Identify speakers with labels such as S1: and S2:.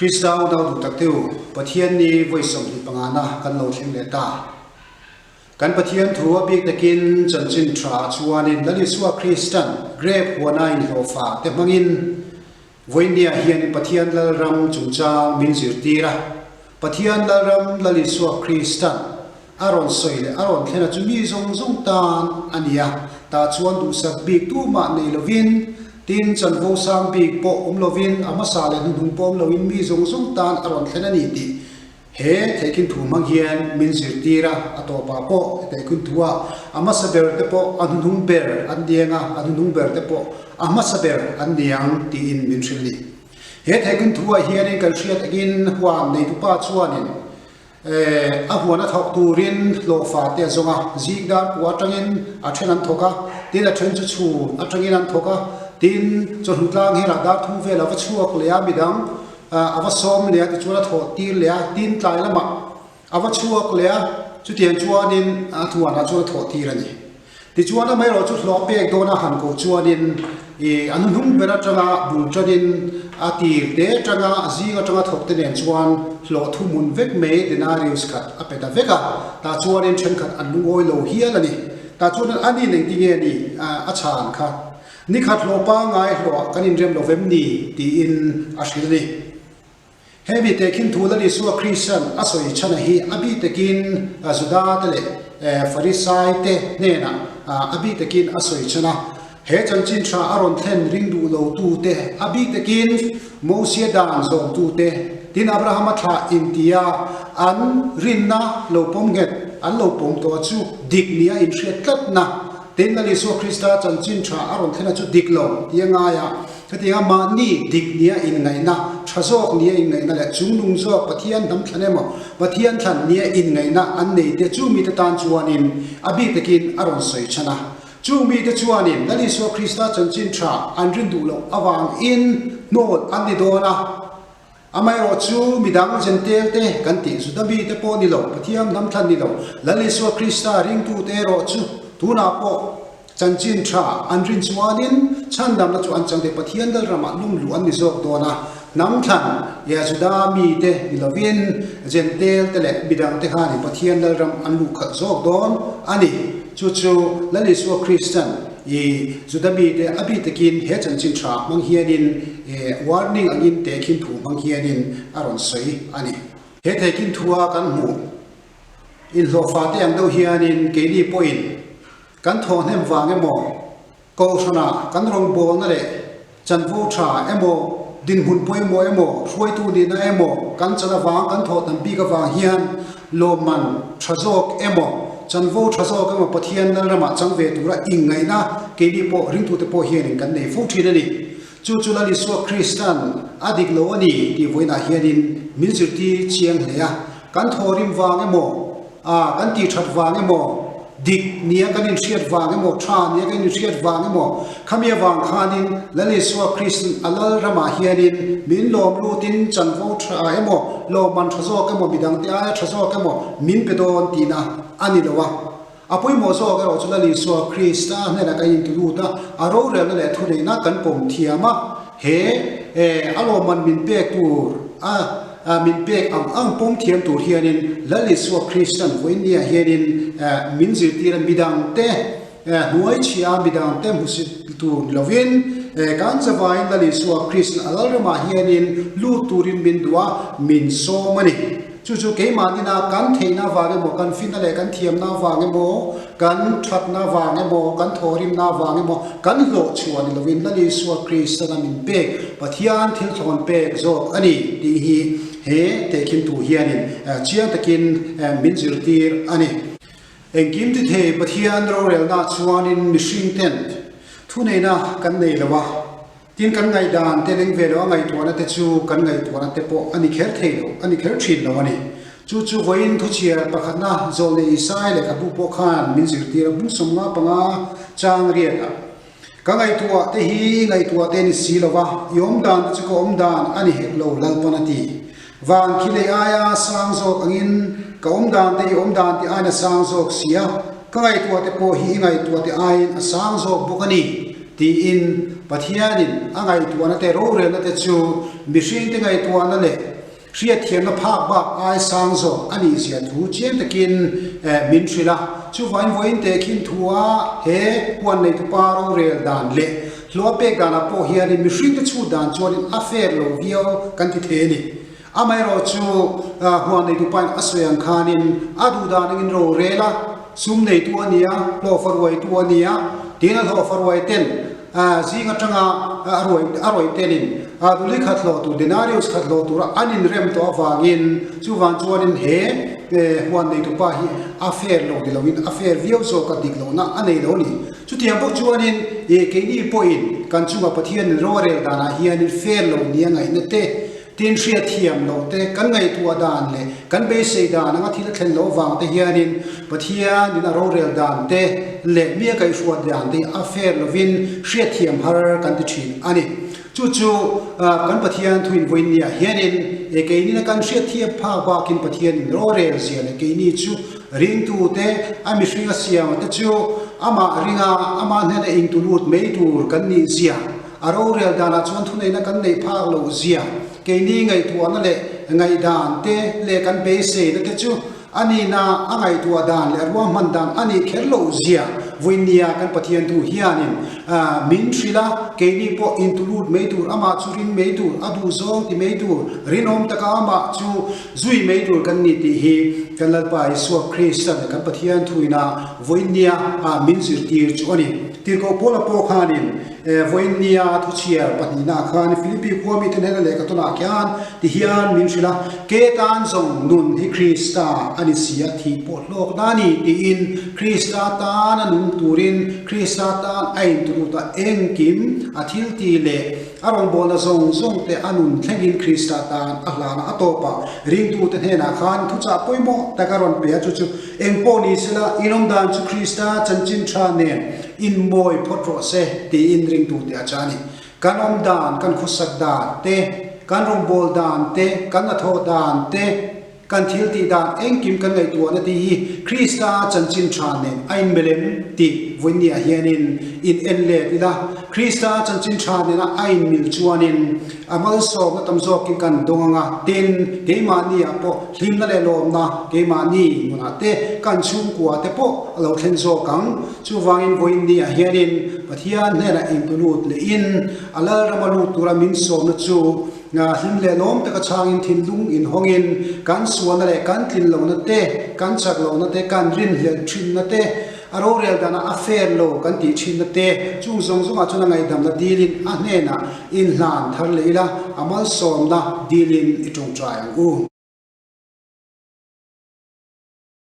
S1: Krista unau duh tak te u, Pathian ni vawi 25 na kan lo thleng leh ta. Kan Pathian thu a bik takin chanchin tha ah chuanin Lal Isua Kristan grep huana inhlawhfa te hmangin vawinia hianin Pathian Lalram chungchang min zirtir a. Pathian Lalram Lal Isua Kristan a rawn sawi leh a rawn thlen a chu mi zawng zawng tan a ni a, tah chuan duhsak bik tumah nei lovin, tin chanvo sang bik pawh awm lovin, a hmasa leh hnuhnung pawh awm loin mi zawng zawng tan a rawn thlen a ni tih he theihkhin thu hmang hian min zirtir a, a tawpah pawh he theihkhin thua a hmasa ber te pawh a hnuhnung ber an niang a, a hnuhnung ber te pawh a hmasa ber an niang tiin min hrilh a ni. He theihkhin thuah hianin kan hriat angin huan neitupa chuanin A huan a thawk turin hlawhfa te a zawng a, zing dar kua atangin a then an thawk a, tin a then chu chhun atangin an thawk a, tin chawhnu tlang hian dar thum vel a va chhuak leh a, midang a va sawm leh a, tichuan a thawh tir leh a, tin tlai lamah a va chhuak leh a, chutiang chuanin a huanah chuan a thawh tir a ni. Tichuan amaherawhchu hlawh pek dawna han koh chuanin ih an hnung ber atanga bul tanin a tir te atanga zing atanga thawk te nen chuan hlawh thuhmun vek mai denarius khat a pe ta vek a, tah chuanin thenkhat an lungawi lo hial a ni. Tah chuanin a nin engtinge ni a chhan kha nikhat hlawh pangngai hlawhah kan inrem lo vem ni tiin a hrilh a ni. He mi tehkhin thu Lal Isua Krista'n a sawi chhana hi a bik takin Juda te leh Farisai te hnenah a bik takin a sawi chhan a. He chanchin tha a rawn thlen ring duh lo tu te, a bik takin Mosia dan zawm tu te, tin Abrahama thlah intia an rinna lo pawm nghet an lo pawm tawh chu dik nia inhriat tlatna, tin Lal Isua Krista chanchin tha a rawn thlen a chu dik lo tia ngai a. Hetianga mahni dik nia inngaihna, tha zawk nia inngaihna leh chungnung zawk Pathian hnam thlan emaw, Pathian thlan nia inngaihna an nei te chu mite tan chuanin a bik takin a rawn sawi chhan a. Chung mite chuanin Lal Isua Krista chanchin tha an rin duh loh avangin hnawl an ni dawn a. Amaherawh chu midang Jentail te kan tih Juda mite pawh ni lo, Pathian hnam thlan ni lo, Lal Isua Krista ringtute erawh chu tunah pawh Chanchin tha an rin chuanin chhandamna chu an chang thei, Pathian dal ramah lungluh an ni zawk dawn a, hnam thlan ia Juda mite ni lovin Jentail te leh midang te khanin Pathian dal ram an luh khalh zawk dawn a ni. Chu chu Lal Isua Kristan i Juda mite a bik takin he chanchin tha hmang hianin warning angin tehkhin thu hmang hianin a rawn sawi a ni. He tehkhin thua kan hmuh inhlawhfa te ang deuh hianin keini pawhin Kan thawhhnem vang emaw, kohhranah kan rawngbawlna leh chanvo tha emaw, dinhmun pawimawh emaw, hruaitu nihna emaw kan chan avang, kan thawhtam bik avang hian lawmman tha zawk emaw, chanvo tha zawk emaw Pathian Lalramah chang ve tura inngaihna keini pawh ringtute pawh hianin kan nei fo thin a ni. Chu chu Lal Isua Kristan a dik lo a ni tih vawiinah hianin min zirtir chiang hle a. Kan thawhrim vang emaw, a kan tih that vang emaw, dik nia kan inhriat vang emaw, tha nia kan inhriat vang emaw, khami avang khanin Lal Isua Kristin a lal ramah hianin min lawm lutin chanvo tha emaw, lawmman tha zawk emaw, midangte aia tha zawk emaw min pe dawn tihna a ni lo a. A pawimawh zawk erawh chu Lal Isua Krista hnenah kan inti lut a, a rorelna leh thuneihna kan pawm thiam a, he a lawmman min pek tur a min pek ang ang pawm thiam tur hianin Lal Isua Kristan vawiinniah hianin min zirtir a, midangte hnuaichhia midangte hmusit tur ni lovin kan zavaiin Lal Isua Kristan a lalramah hianin lut turin min duh a, min sawm a ni. Chu chu keimahnin-a kan theihna avang emaw, kan finna leh kan thiamna avang emaw, kan thatna avang emaw, kan thawhrimna avang emaw, kan hlawhchhuah ni lovin Lal Isua Kristan-a min pek Pathian thil thlawn pek zawk a ni tih hi he tehkhin thu hianin chiang takin min zirtir a ni. Engkim ti thei Pathian rorelna chuanin mihring ten thuneihna kan nei lo a. Tin, kan ngaihdan te leng ve lo a ngaihtuahna te chu kan ngaihtuahna te pawh a ni kher thei lo, a ni kher thin lo a ni. Chu chu vawiin thuchhiar pakhatna Zawlnei Isai lehkhabu pawh khan min zirtir a, bung 55 chang riat ah, Ka ngaihtuah te hi i ngaihtuah te ni si lo va, i awm dan te chu ka awm dan a ni hek lo, Lalpan a ti. Van khi lei aia sang zawk angin ka awm dan te i awm dan te aiin a sang zawk si a, ka ngaihtuah te pawh hi i ngaihtuah te aiin a sang zawk bawk a ni. tiin Pathianin a ngaihtuahna te rorelna te chu mihringte ngaihtuahna leh hriatthiamna phak bak ai sang zawk a nih zia thu chiang takin min hrilh a. Chuvangin vawiin tehkhin thua he huan neitupa rorel dan leh hlawh a pek danah pawh hianin mihringte chhut dan chuanin a fair lo viau kan ti thei a ni. Amaherawhchu, huan neitupain a sawi ang khanin a duh dan angin rorel a, sum neitu a ni a, hlawhfa ruaitu a ni a, tin a hlawhfa ruai ten zing atanga a ruai a rawih tenin duli khat hlawh tur, denarius khat hlawh tura an inrem tawh avangin chuvang chuanin he huan neitupa hi a fair lo ni loin a fair viau zawk a, dik lohna a nei lo a ni. Chutiang bawk chuanin keini pawhin kan chunga Pathianin ro a rel danah hianin fair lo nia ngaihna te, Tin, hriatthiam loh te, kan ngaihtuah dan leh kan beisei dan anga thil a thlen loh vang te hianin Pathianin a rorel dan te leh mi a kaihhruat dan te hi a fair lovin hriatthiam har kan ti thin a ni. Chu chu kan Pathian thuin vawiinniah hianin keinin a kan hriatthiam phak bakin Pathianin rorel zia leh keini chu ringtu te, a mihring a siama te chu amah ringa amah hnena intu lut mai tur kan nih zia A rorel danah chuan thuneihna kan neih phak loh zia, keini ngaihtuahna leh ngaihdan te leh kan beiseina te chu a nihna, a ngaihtuah dan leh a ruahman dan a nih kher loh zia vawinia kan Pathian thu hianin min hrilh a, keini pawh intulut mai tur, amah chu ring mai tur, a duhzawng ti mai tur, rinawm taka amah chu zui mai tur kan ni tih hi kan Lalpa Isua Krista leh kan Pathian thuina vawinia min zirtir chu a ni. Tirhkoh Paula pawh khanin. Vawiinnia thuchhiar pahnihnaah khan Philippi khua mite hnena lehkha tawnah khian ti hian min hrilh a, Ke tan zawng nun hi Krista a ni si a, thih pawh hlawk na a ni tiin Krista tana nung turin Krista tan a intulut a, engkim a thilti leh a rawngbawlna zawng zawng te a nun thlengin Krista tan a hlan a, a tawpah ringtute hnenah khan thuchah pawimawh tak a rawn pe a, chu chu engpawh ni sela inawmdan chu Krista chanchin tha nen In mawi phawt rawh se tiin ringtute a cha a ni. Kan awm dan, kan khawsak dan te, kan rawngbâwl dan te, kan hnathawh dan te, kan thil tih dan engkim kan ngaihtuahna tih hi Krista chanchin tha nen a inmelem tih vawiinniah hianin in en let ila. Krista chanchin tha nena a inmil chuanin a malsawmna tam zawkin kan dawng ang a, tin, keimahniah pawh hlimna leh lawmna keimahni nunah te, kan chhungkua te pawh a lo thlen zawk ang. Chuvangin vawiin ni ah hianin Pathian hnenah intu lut lehin a Lalrama lut tura min sawmna chu hlim leh lawm taka chhangin thinlung inhawngin kan sualna leh kan tlin lohna te, kan chak lohna te, kan rinhlelh thinna te, a rorel danah a fair lo kan tih thinna te, chung zawng zawngah chuan a ngaihdamna dilin a hnenah inhlan thar leh ila a malsawmna dilin i tawngtai ang u.